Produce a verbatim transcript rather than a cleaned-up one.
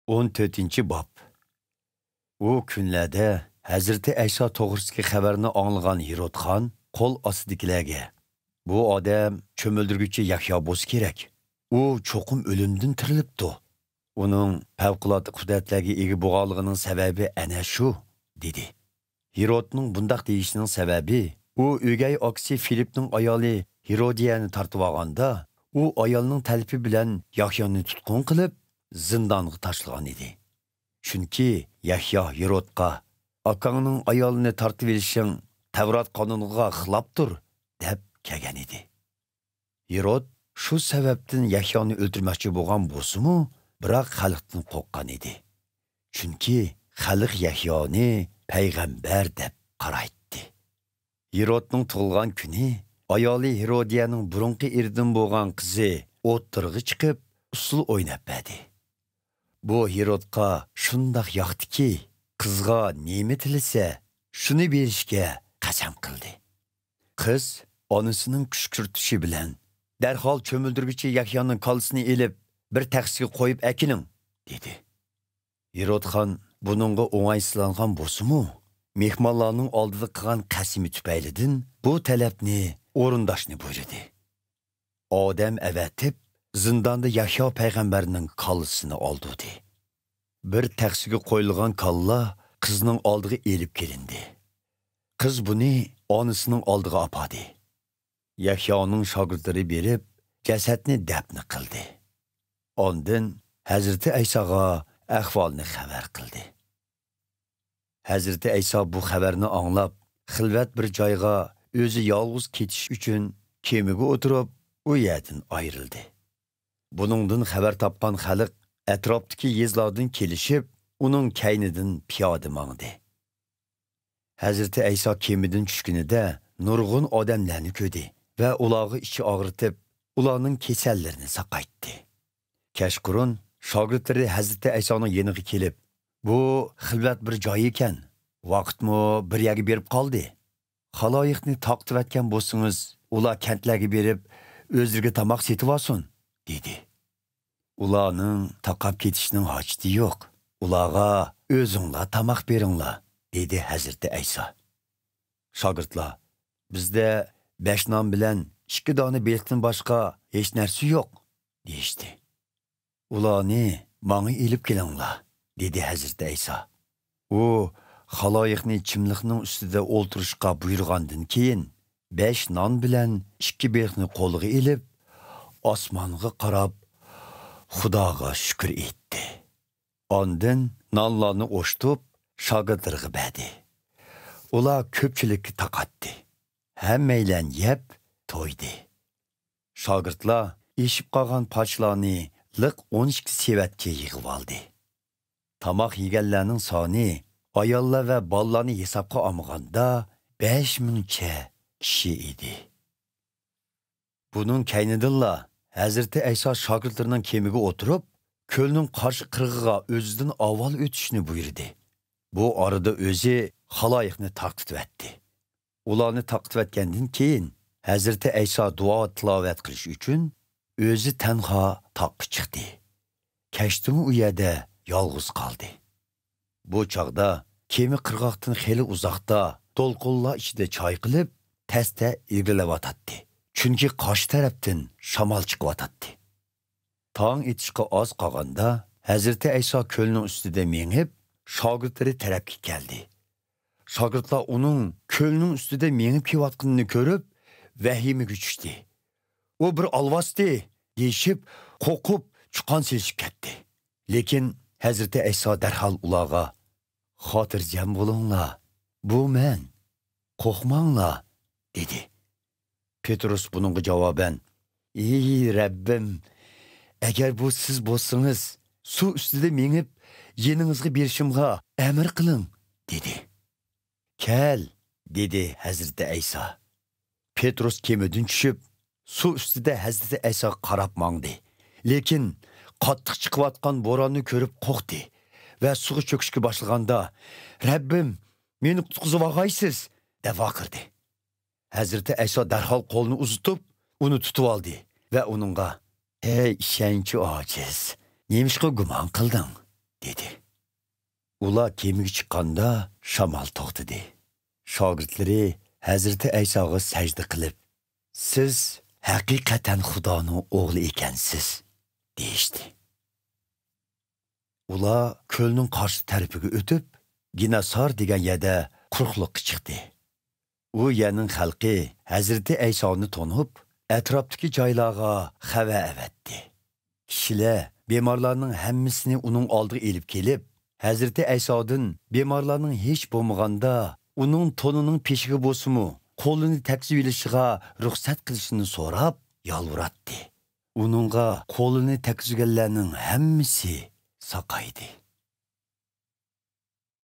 ئون تۆتىنچى باب. ئۇ كۈنلەردە ھەزرىتى ئەيسا توغرىسىدىكى خەۋەرنى ئاڭلىغان ھېرود خان قول ئاستىدىكىلەرگە، «بۇ ئادەم چۆمۈلدۈرگۈچى يەھيا بولسا كېرەك. ئۇ چوقۇم ئۆلۈمدىن تىرىلىپتۇ. ئۇنىڭ پەۋقۇلئاددە قۇدرەتلەرگە ئىگە بولغانلىقىنىڭ سەۋەبى ئەنە شۇ» دېدى. ھېرودنىڭ بۇنداق دېيىشىنىڭ سەۋەبى، ئۇ ئۆگەي ئاكىسى فىلىپنىڭ ئايالى ھېرودىيەنى تارتىۋالغاندا، ئۇ ئايالنىڭ تەلىپى بىلەن يەھيانى تۇتقۇن قىلىپ، زىندانغا تاشلىغان ئىدى. چۈنكى يەھيا ھېرودقا، «ئاكاڭنىڭ ئايالىنى تارتىۋېلىشىڭ تەۋرات قانۇنىغا خىلاپتۇر» دەپ كەلگەن ئىدى. ھېرود شۇ سەۋەبتىن يەھيانى ئۆلتۈرمەكچى بولغان بولسىمۇ، بىراق خەلقتىن قورققان ئىدى. چۈنكى خەلق يەھيانى پەيغەمبەر دەپ قارايتتى. ھېرودنىڭ تۇغۇلغان كۈنى ئايالى ھېرودىيەنىڭ بۇرۇنقى ئېرىدىن بولغان قىزى ئوتتۇرىغا چىقىپ، ئۇسسۇل ئويناپ بەردى. بۇ ھېرودقا شۇنداق ياقتىكى، قىزغا نېمە تىلىسە، شۇنى بېرىشكە قەسەم قىلدى. قىز ئانىسىنىڭ كۈشكۈرتۈشى بىلەن، «دەرھال چۆمۈلدۈرگۈچى يەھيانىڭ كاللىسىنى ئېلىپ، بىر تەخسىگە قويۇپ ئەكېلىڭ» دېدى. ھېرود خان بۇنىڭغا ئوڭايسىزلانغان بولسىمۇ، مېھمانلارنىڭ ئالدىدا قىلغان قەسىمى تۈپەيلىدىن بۇ تەلەپنى ئورۇنداشنى بۇيرۇدى. ئادەم ئەۋەتىپ، زىنداندا يەھيا پەيغەمبەرنىڭ كاللىسىنى ئالدۇردى. بىر تەخسىگە قويۇلغان كاللا قىزنىڭ ئالدىغا ئېلىپ كېلىندى. قىز بۇنى ئانىسىنىڭ ئالدىغا ئاپاردى. يەھيانىڭ شاگىرتلىرى بېرىپ، جەسەتنى دەپنە قىلدى. ئاندىن ھەزرىتى ئەيساغا ئەھۋالنى خەۋەر قىلدى. ھەزرىتى ئەيسا بۇ خەۋەرنى ئاڭلاپ، خىلۋەت بىر جايغا ئۆزى يالغۇز كېتىش ئۈچۈن كېمىگە ئولتۇرۇپ، ئۇ يەردىن ئايرىلدى. بۇنىڭدىن خەۋەر تاپقان خەلق ئەتراپتىكى يېزىلاردىن كېلىشىپ، ئۇنىڭ كەينىدىن پىيادە ماڭدى. ھەزرىتى ئەيسا كېمىدىن چۈشكىنىدە نۇرغۇن ئادەملەرنى كۆردى ۋە ئۇلارغا ئىچى ئاغرىتىپ، ئۇلارنىڭ كېسەللىرىنى ساقايتتى. كەچقۇرۇن شاگىرتلىرى ھەزرىتى ئەيسانىڭ يېنىغا كېلىپ، «بۇ خىلۋەت بىر جاي ئىكەن، ۋاقىتمۇ بىر يەرگە بېرىپ قالدى. خالايىقنى تارقىتىۋەتكەن بولسىڭىز، ئۇلار كەنتلەرگە بېرىپ، ئۆزلىرىگە تاماق سېتىۋالسۇن» دېدى. «ئۇلارنىڭ تارقاپ كېتىشىنىڭ ھاجىتى يوق. ئۇلارغا ئۆزۈڭلار تاماق بېرىڭلار» دېدى ھەزرىتى ئەيسا. شاگىرتلار، «بىزدە بەش نان بىلەن ئىككى دانە بېلىقتىن باشقا ھېچ نەرسە يوق» دېيىشتى. «ئۇلارنى ماڭا ئېلىپ كېلىڭلار» دېدى ھەزرىتى ئەيسا. ئۇ خالايىقنى چىملىقنىڭ ئۈستىدە ئولتۇرۇشقا بۇيرۇغاندىن كېيىن، بەش نان بىلەن ئىككى بېلىقنى قولىغا ئېلىپ، ئاسمانغا قاراپ، خۇداغا شۈكۈر ئېيتتى. ئاندىن نانلارنى ئوشتۇپ، شاگىرتلىرىغا بەردى. ئۇلار كۆپچىلىككە تارقاتتى. ھەممەيلەن يەپ تويدى. شاگىرتلار ئېشىپ قالغان پاچىلارنى لىق ئون ئىككى سېۋەتكە يىغىۋالدى. تاماق يېگەنلەرنىڭ سانى، ئاياللار ۋە بالىلارنى ھېسابقا ئالمىغاندا، بەش مىڭچە كىشى ئىدى. بۇنىڭ كەينىدىنلا ھەزرىتى ئەيسا شاگىرتلىرىنىڭ كېمىگە ئولتۇرۇپ، كۆلنىڭ قارشى قىرغىقىغا ئۆزىدىن ئاۋۋال ئۆتۈشنى بۇيرۇدى. بۇ ئارىدا ئۆزى خالايىقنى تارقىتىۋەتتى. ئۇلارنى تارقىتىۋەتكەندىن كېيىن، ھەزرىتى ئەيسا دۇئا تىلاۋەت قىلىش ئۈچۈن ئۆزى تەنھا تاغقا چىقتى. كەچتىمۇ ئۇ يەردە يالغۇز قالدى. بۇ چاغدا كېمە قىرغاقتىن خېلى ئۇزاقتا دولقۇنلار ئىچىدە چايقىلىپ، تەستە ئىلگىرىلەۋاتاتتى. چۈنكى قارشى تەرەپتىن شامال چىقىۋاتاتتى. تاڭ ئېتىشقا ئاز قالغاندا، ھەزرىتى ئەيسا كۆلنىڭ ئۈستىدە مېڭىپ، شاگىرتلىرى تەرەپكە كەلدى. شاگىرتلار ئۇنىڭ كۆلنىڭ ئۈستىدە مېڭىپ كېلىۋاتقىنىنى كۆرۈپ، ۋەھىمىگە چۈشتى. «ئۇ بىر ئالۋاستى!» دېيىشىپ، قورقۇپ، چۇقان سېلىشىپ كەتتى. لېكىن ھەزرىتى ئەيسا دەرھال ئۇلارغا، «خاتىرجەم بولۇڭلار، بۇ مەن، قورقماڭلار» دېدى. پېتروس بۇنىڭغا جاۋابەن، «ئى رەببىم، ئەگەر بۇ سىز بولسىڭىز، سۇ ئۈستىدە مېڭىپ، يېنىڭىزغا بېرىشىمغا ئەمىر قىلىڭ» دېدى. «كەل» دېدى ھەزرىتى ئەيسا. پېتروس كېمىدىن چۈشۈپ، سۇ ئۈستىدە ھەزرىتى ئەيساغا قاراپ ماڭدى. لېكىن قاتتىق چىقىۋاتقان بوراننى كۆرۈپ قورقتى ۋە سۇغا چۆكۈشكە باشلىغاندا، «رەببىم، مېنى قۇتقۇزۇۋالغايسىز!» دەپ ۋارقىرىدى. ھەزرىتى ئەيسا دەرھال قولىنى ئۇزىتىپ، ئۇنى تۇتۇۋالدى ۋە ئۇنىڭغا، «ھەي ئىشەنچى ئاجىز، نېمىشقا گۇمان قىلدىڭ؟» ئۇلار كېمىگە چىققاندا شامال توختىدى. شاگىرتلىرى ھەزرىتى ئەيساغا سەجدە قىلىپ، «سىز ھەقىقەتەن خۇدانىڭ ئوغلى ئىكەنسىز» دېيىشتى. ئۇلار كۆلنىڭ قارشى تەرىپىگە ئۆتۈپ، گېناسار دېگەن يەردە قۇرۇقلۇققا چىقتى. ئۇ يەرنىڭ خەلقى ھەزرىتى ئەيسانى تونۇپ، ئەتراپتىكى جايلارغا خەۋەر ئەۋەتتى. كىشىلەر بىمارلارنىڭ ھەممىسىنى ئۇنىڭ ئالدىغا ئېلىپ كېلىپ، ھەزرىتى ئەيسادىن بىمارلارنىڭ ھېچ بولمىغاندا ئۇنىڭ تونىنىڭ پېشىگە بولسىمۇ قولىنى تەگكۈزۈۋېلىشىغا رۇخسەت قىلىشىنى سوراپ يالۋۇراتتى. ئۇنىڭغا قولىنى تەگكۈزگەنلەرنىڭ ھەممىسى ساقايدى.